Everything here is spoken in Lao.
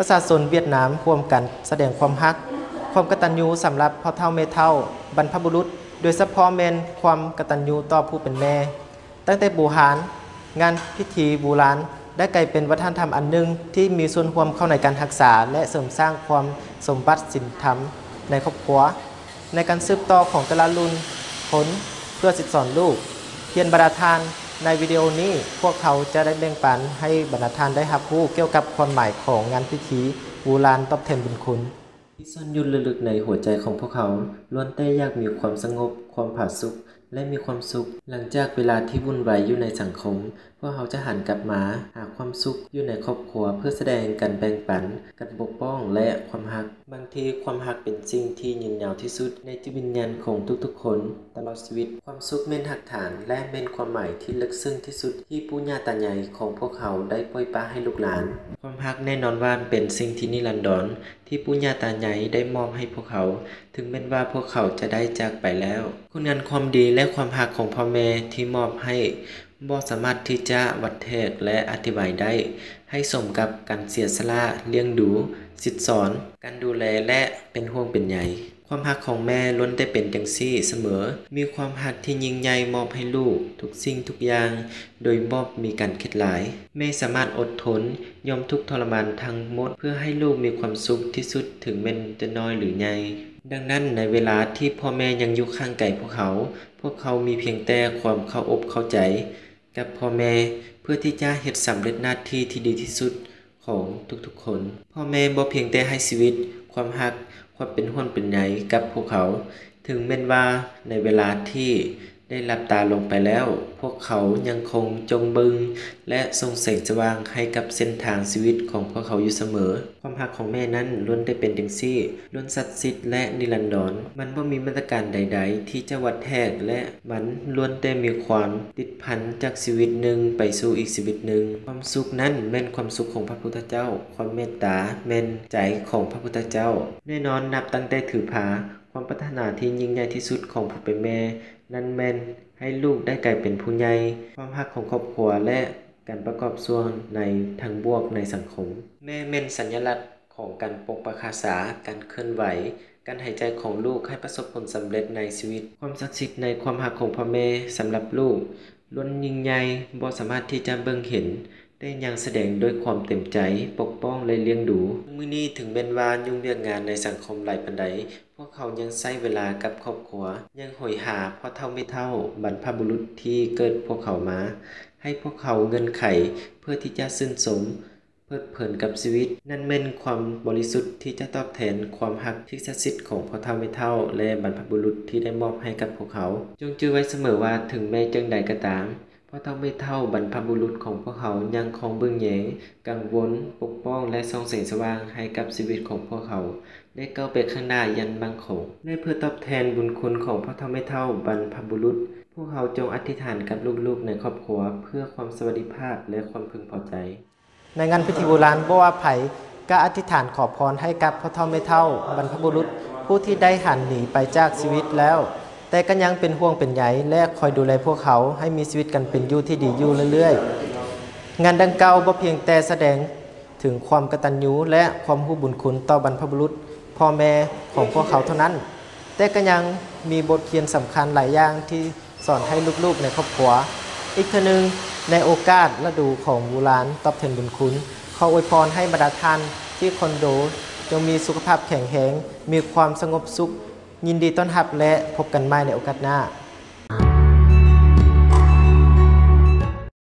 ປະຊາຊົນຫວຽດນາມຮ່ວມກັນສະແດງຄວາມຮັກ, ຄວາມກະຕັນຍູສຳລັບພໍ່ເຖົ້າແມ່ເຖົ້າ, ບັນພະບຸລຸດ, ໂດຍສະເພາະແມ່ນຄວາມກະຕັນຍູຕໍ່ຜູ້ເປັນແມ່. ຕັ້ງແຕ່ບູຮານ, ງານພິທີບູຮານໄດ້ກາຍເປັນວັດທະນະທຳອັນໜຶ່ງທີ່ມີສ່ວນຮ່ວມເຂົ້າໃນການຮັກສາ ແລະ ເສີມສ້າງຄວາມສົມບັດສິນທຳໃນຄອບຄົວ, ໃນການສືບຕໍ່ຂອງແຕ່ລະລຸ້ນຄົນເພື່ອສິດສອນລູກຮຽນ. ບັນດາທ່ານ, ໃນວິດີໂອນີ້ ພວກເຮົາຈະໄດ້ແບ່ງປັນໃຫ້ບັນດາທ່ານໄດ້ຮັບຮູ້ກ່ຽວກັບຄວາມໝາຍຂອງງານພິທີບູຮານຕອບແທນບຸນຄຸນ. ທີ່ຊ່ອນຢູ່ເລິກໆໃນຫົວໃຈຂອງພວກເຂົາ ລ້ວນແຕ່ຢາກມີຄວາມສະຫງົບ, ຄວາມຜາສຸກ ແລະ ມີຄວາມສຸກ. ຫຼັງຈາກເວລາທີ່ວຸ່ນວາຍຢູ່ໃນສັງຄົມ, ພວກເຮົາຈະຫັນກັບມາຫາຄວາມສຸກຢູ່ໃນຄອບຄົວ ເພື່ອສະແດງການແບ່ງປັນ, ການປົກປ້ອງ ແລະ ຄວາມຮັກ. ບາງທີຄວາມຮັກເປັນສິ່ງທີ່ຍືນຍາວທີ່ສຸດໃນຈິດວິນຍານຂອງທຸກໆຄົນຕະຫຼອດຊີວິດ. ຄວາມສຸກແມ່ນຮາກຖານ ແລະ ແມ່ນຄວາມໝາຍທີ່ເລິກເຊິ່ງທີ່ສຸດທີ່ປູ່ຍ່າຕາຍາຍຂອງພວກເຮົາໄດ້ປ່ອຍປະໃຫ້ລູກຫຼານ. ຄວາມຮັກແນ່ນອນວ່າເປັນສິ່ງທີ່ນິລັນດອນ ທີ່ປູ່ຍ່າຕາຍາຍໄດ້ມອບໃຫ້ພວກເຮົາ, ເຖິງແມ່ນວ່າພວກເຂົາຈະໄດ້ຈາກໄປແລ້ວ. ຄຸນງານຄວາມດີ ແລະ ຄວາມຮັກຂອງພໍ່ແມ່ທີ່ມອບໃຫ້ບໍ່ສາມາດທີ່ຈະວັດແທກ ແລະ ອະທິບາຍໄດ້ໃຫ້ສົມກັບການເສຍສະຫຼະ, ລ້ຽງດູ, ສິດສອນ, ການດູແລ ແລະ ເປັນຫ່ວງເປັນໃຍ. ຄວາມຮັກຂອງແມ່ລ້ວນແຕ່ເປັນຈັ່ງຊີ້ສະເໝີ, ມີຄວາມຮັກທີ່ຍິ່ງໃຫຍ່ມອບໃຫ້ລູກທຸກສິ່ງທຸກຢ່າງ ໂດຍບໍ່ມີການຄິດຫຼາຍ. ແມ່ສາມາດອົດທົນ ຍອມທຸກທໍລະມານທັງໝົດ ເພື່ອໃຫ້ລູກມີຄວາມສຸກທີ່ສຸດ ເຖິງແມ່ນຈະນ້ອຍ ຫຼື ໃຫຍ່. ດັ່ງນັ້ນ, ໃນເວລາທີ່ພໍ່ແມ່ຍັງຢູ່ຂ້າງໄກພວກເຂົາ, ພວກເຂົາມີພຽງແຕ່ຄວາມເຄົາອົບເຂົ້າໃຈກັບພໍ່ແມ່ ເພື່ອທີ່ຈະເຮັດສຳເລັດໜ້າທີ່ທີ່ດີທີ່ສຸດຂອງທຸກໆຄົນ. ພໍ່ແມ່ບໍ່ພຽງແຕ່ໃຫ້ຊີວິດ, ຄວາມຮັກ, ຄວາມເປັນຫ່ວງເປັນໃຍກັບພວກເຂົາ, ເຖິງແມ່ນວ່າໃນເວລາທີ່ ໄດ້ຫຼັບຕາລົງໄປແລ້ວ, ພວກເຂົາຍັງຄົງຈົ່ງເບິ່ງ ແລະ ສົ່ງແສງສະຫວ່າງໃຫ້ກັບເສັ້ນທາງຊີວິດຂອງພວກເຂົາຢູ່ສະເໝີ. ຄວາມຮັກຂອງແມ່ນັ້ນລ້ວນແຕ່ເປັນຈັ່ງຊີ້, ລ້ວນສັກສິດ ແລະ ນິລັນດອນ. ມັນບໍ່ມີມາດຕະການໃດໆທີ່ຈະວັດແທກ ແລະ ມັນລ້ວນແຕ່ມີຄວາມຕິດພັນຈາກຊີວິດໜຶ່ງໄປສູ່ອີກຊີວິດໜຶ່ງ. ຄວາມສຸກນັ້ນແມ່ນຄວາມສຸກຂອງພະພຸດທະເຈົ້າ, ຄວາມເມດຕາແມ່ນໃຈຂອງພະພຸດທະເຈົ້າ. ແນ່ນອນ, ນັບຕັ້ງແຕ່ຖືພາ, ຄວາມປາດຖະໜາທີ່ຍິ່ງໃຫຍ່ທີ່ສຸດຂອງຜູ້ເປັນແມ່ ນັ້ນແມ່ນໃຫ້ລູກໄດ້ກາຍເປັນຜູ້ໃຫຍ່, ຄວາມຮັກຂອງຄອບຄົວ ແລະ ການປະກອບສ່ວນໃນທາງບວກໃນສັງຄົມ. ແມ່ແມ່ນສັນຍະລັກຂອງການປົກປັກຮັກສາ, ການເຄື່ອນໄຫວ, ການຫາຍໃຈຂອງລູກໃຫ້ປະສົບຜົນສຳເລັດໃນຊີວິດ. ຄວາມສັກສິດໃນຄວາມຮັກຂອງພໍ່ແມ່ສຳລັບລູກລ້ວນຍິ່ງໃຫຍ່, ບໍ່ສາມາດທີ່ຈະເບິ່ງເຫັນ, ແຕ່ຍັງສະແດງດ້ວຍຄວາມເຕັມໃຈປົກປ້ອງ ແລະ ລ້ຽງດູ. ມື້ນີ້, ເຖິງແມ່ນວ່າຫຍຸ້ງວຽກງານໃນສັງຄົມຫຼາຍປານໃດ, ພວກເຂົາຍັງໃຊ້ເວລາກັບຄອບຄົວ, ຍັງໂຫຍຫາພໍ່ເຖົ້າແມ່ເຖົ້າ, ບັນພະບຸລຸດທີ່ເກີດພວກເຂົາມາ, ໃຫ້ພວກເຂົາເງື່ອນໄຂເພື່ອທີ່ຈະຊື່ນຊົມ, ເພີດເພີນກັບຊີວິດ. ນັ້ນແມ່ນຄວາມບໍລິສຸດທີ່ຈະຕອບແທນຄວາມຮັກທີ່ສັກສິດຂອງພໍ່ເຖົ້າແມ່ເຖົ້າ ແລະ ບັນພະບຸລຸດທີ່ໄດ້ມອບໃຫ້ກັບພວກເຂົາ. ຈົ່ງຈື່ໄວ້ສະເໝີວ່າ, ເຖິງແມ່ນຈັ່ງໃດກໍຕາມ, ພໍ່ເຖົ້າແມ່ເຖົ້າ, ບັນພະບຸລຸດຂອງພວກເຮົາຍັງຄົງເບິ່ງແຍງ, ກັງວົນ, ປົກປ້ອງ ແລະ ສ່ອງແສງສະຫວ່າງໃຫ້ກັບຊີວິດຂອງພວກເຮົາໄດ້ກ້າວໄປຂ້າງໜ້າຢ່າງໝັ້ນຄົງ. ແລະ ເພື່ອຕອບແທນບຸນຄຸນຂອງພໍ່ເຖົ້າແມ່ເຖົ້າ, ບັນພະບຸລຸດ, ພວກເຮົາຈົ່ງອະທິຖານກັບລູກໆໃນຄອບຄົວເພື່ອຄວາມສະຫວັດດີພາບ ແລະ ຄວາມເພິ່ງພໍໃຈ. ໃນງານພິທີບູຮານ, ບໍ່ວ່າໃຜກໍອະທິຖານຂໍພອນໃຫ້ກັບພໍ່ເຖົ້າແມ່ເຖົ້າ, ບັນພະບຸລຸດ, ຜູ້ທີ່ໄດ້ຫັນໜີໄປຈາກຊີວິດແລ້ວ, ແຕ່ກໍຍັງເປັນຫ່ວງເປັນໃຍ ແລະ ຄອຍດູແລພວກເຂົາໃຫ້ມີຊີວິດການເປັນຢູ່ທີ່ດີຢູ່ເລື້ອຍໆ. ງານດັ່ງກ່າວບໍ່ພຽງແຕ່ສະແດງເຖິງຄວາມກະຕັນຍູ ແລະ ຄວາມຮູ້ບຸນຄຸນຕໍ່ບັນພະບຸລຸດ, ພໍ່ແມ່ຂອງພວກເຂົາເທົ່ານັ້ນ, ແຕ່ກໍຍັງມີບົດຮຽນສຳຄັນຫຼາຍຢ່າງທີ່ ສອນໃຫ້ລູກໆໃນຄອບຄົວ. ອີກເທື່ອໜຶ່ງ, ໃນໂອກາດລະດູຂອງບູຮານຕອບແທນບຸນຄຸນ, ຂໍອວຍພອນໃຫ້ບັນດາທ່ານທີ່ຄອນໂດຈົ່ງມີສຸຂະພາບແຂງແຮງ, ມີຄວາມສະຫງົບສຸກ. ຍິນດີຕ້ອນຮັບ ແລະ ພົບກັນໃໝ່ໃນໂອກາດໜ້າ.